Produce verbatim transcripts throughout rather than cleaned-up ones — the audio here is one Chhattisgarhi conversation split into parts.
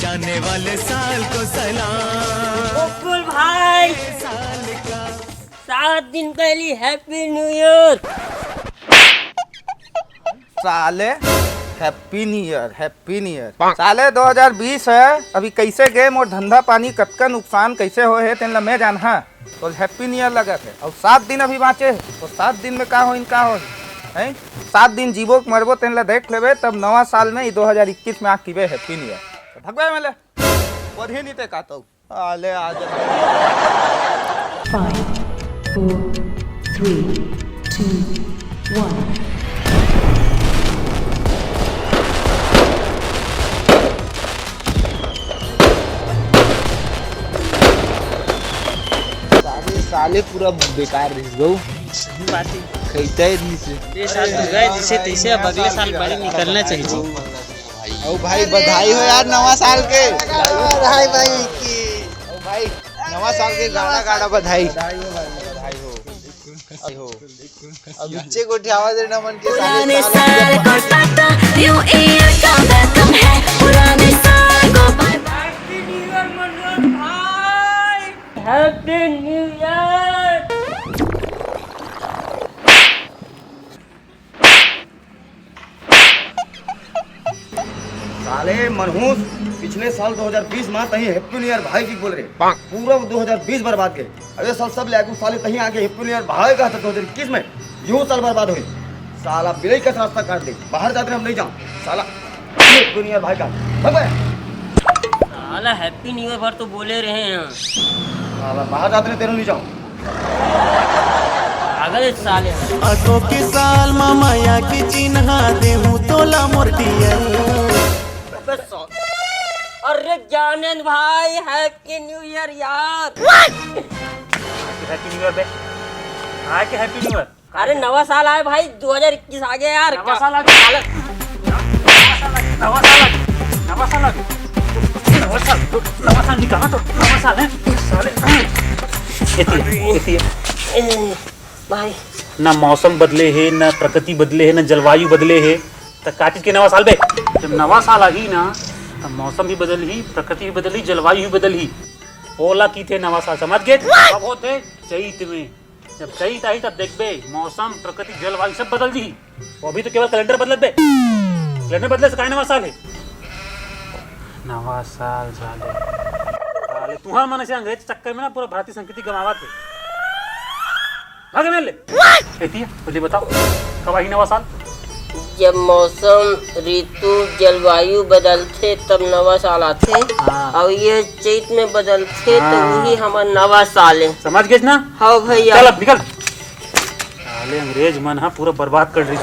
जाने वाले साल को सलाम। गोकुल भाई, साल का। सात दिन पहली Happy New Year। साले, Happy New Year, Happy New Year। साले, दो हज़ार बीस हे, अभी कइसे गे मोर धंधा पानी, कतका नुकसान कइसे होए हे, तेन ल मैं जानहूं। तो Happy New Year लगत हे, अउ सात दिन अभी बांचे हे, तो सात दिन में का होही, का होही, हैं? सात दिन जीबो के मरबो, तेन ल देख लेबे, तब नवा साल में, ई दो हज़ार इक्कीस में आके कहिबे Happy New Year। तो भगबे में ले, पढ़े नहीं ते का तो। आले आ जा। Five, four, three, two, one। साले, साले पूरा बेकार रहिस गऊ। सही बात हे। खइता ही नहीं से। ये साल तो गए जैसे तैसे, अब अगले साल बड़े निकलना चाहिए। ओ भाई, बधाई हो यार नवा साल के। बधाई भाई की। ओ भाई, नवा साल के गाड़ा गाड़ा बधाई। बधाई हो भाई, बधाई हो। बधाई हो। अब इच्चे गोठियावा दे ना मन के सारे पुराने साल साल को टाटा, न्यू ईयर का वेलकम है, पुराने साल को बाय बाय। Happy New Year मनोज भाई। Happy New Year। साले मनहूस, पिछले साल दो हज़ार बीस मा तहीं Happy New Year भाई जी बोले रहे, पूरा दो हज़ार बीस बर्बाद गए। अरे साल सब ले आगू साले तहीं आके Happy New Year भाई का तो दो हज़ार इक्कीस में यूं साल बर्बाद होई। साला बिलाई का रास्ता काट दे, बाहर जाते हम नहीं जाओ। साला Happy New Year भाई का, भाग बे। साला Happy New Year भर तो बोले रहे हैं। साला बाहर जाते नहीं, तेरे नहीं जाओ। पागल है साले। अशोक के साल मा मया के चिन्हा देहूं तोला मोर dear। अबे सौ-, अरे ज्ञानेंद्र भाई, Happy New Year यार। Happy New Year बे। आय के Happy New Year। अरे नवा साल आय भाई, दो हज़ार इक्कीस आ गया यार। नवा साल आ गया। साले नवा साल आ गया, नवा साल आ गया, नवा साल आ गया। नवा साल, नवा साल निकाला तो, नवा साल है, साले। एतिया, एतिया। ए, भाई। ना मौसम बदले हे, ना प्रकृति बदले हे, ना जलवायु बदले हे, त का चीज के नवा साल बे? जब नवा साल आही ना, त मौसम भी बदलही, प्रकृति भी बदलही, जलवायु भी बदलही। ओला किथे नवा साल, समझ गे? कब होथे? चैत में। जब चैत आही तब देखबे, मौसम, प्रकृति, जलवायु सब बदल जही। वो अभी तो केवल calendar बदलत बे। Calendar बदले से काय नवा साल हे? नवा साल साले। साले तुहर मन से अंग्रेज चक्कर में ना पूरा भारतीय संस्कृति गंवावत हे। भागे मेर ले। एतिया, पहले बताओ, कब आही नवा साल? जब मौसम, ऋतु, जलवायु बदलथे तब नवा साल आथे। हाँ। अउ ये चैत में बदलथे त हाँ। वही हमर नवा साल हे। समझ गेस ना? हाँ भैया। चल अब निकल। साले अंग्रेज मन ह पूरा बर्बाद कर रही।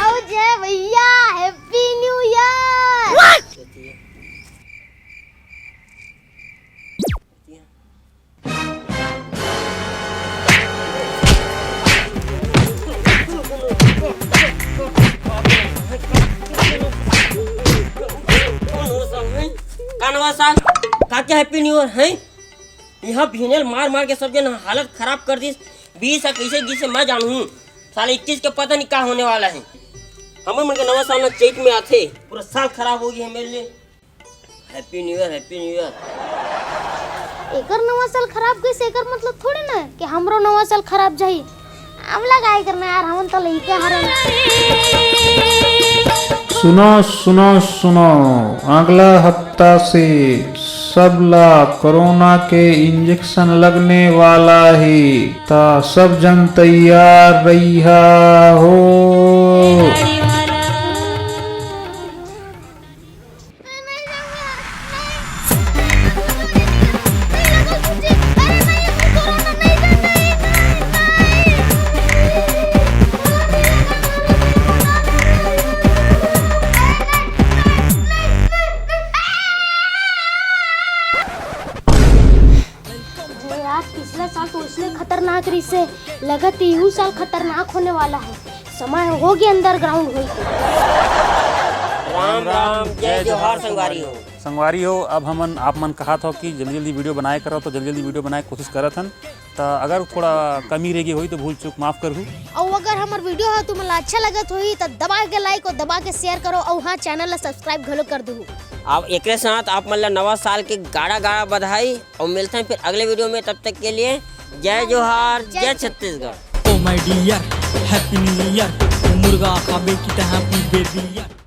आओ जय भैया, Happy New Year। का नवा साल? का क्या Happy New Year हे? इहाँ बिहनिया ल मार मार के सब जन हालत खराब कर दिस। बीस ह कइसे गिस हे मैं जानहूँ। साल इक्कीस के पता नहीं का होने वाला हे। हमर मन के नवा साल ना चैत में आथे। पूरा साल खराब हो गे हे मेरे लिए। Happy New Year, Happy New Year। एकर नवा साल खराब गइस, एकर मतलब थोड़े ना कि हमरो नवा साल खराब जाही। हमला काय करना यार, हमन तो लइका हरन। सुनो, सुनो, सुनो, अगला हफ्ता से सबला कोरोना के injection लगने वाला हे, त सब जन तैयार रहिहा हो। अरे यार, पिछला साल तो इसने खतरनाक रहिस हे, लगत इहू साल खतरनाक होने वाला हे। समय हो गे underground होई के। राम राम, जय जोहार संगवारी हो। संगवारी हो, अब हमन, आप मन कहत हो कि जल्दी जल्दी वीडियो बनाए करो, तो जल्दी जल्दी वीडियो बनाए के कोशिश करत हन। त अगर थोड़ा कमी रह गई होई तो भूल चूक माफ करहू। अउ अगर हमर वीडियो ह तुमन ला अच्छा लगत होही त दबा के लाइक अउ दबा के शेयर करो, अउ हाँ, चैनल ला सब्सक्राइब घलो कर दुहू। अब एकरे साथ आप मन ला नवा साल के गाड़ा गाड़ा बधाई, अउ मिलथन फिर अगले वीडियो में। तब तक के लिए जय जोहार, जय जय Chhattisgarh. Oh my dear, happy new year। मुर्गा खाबे कि तहाँ पीबे बियर।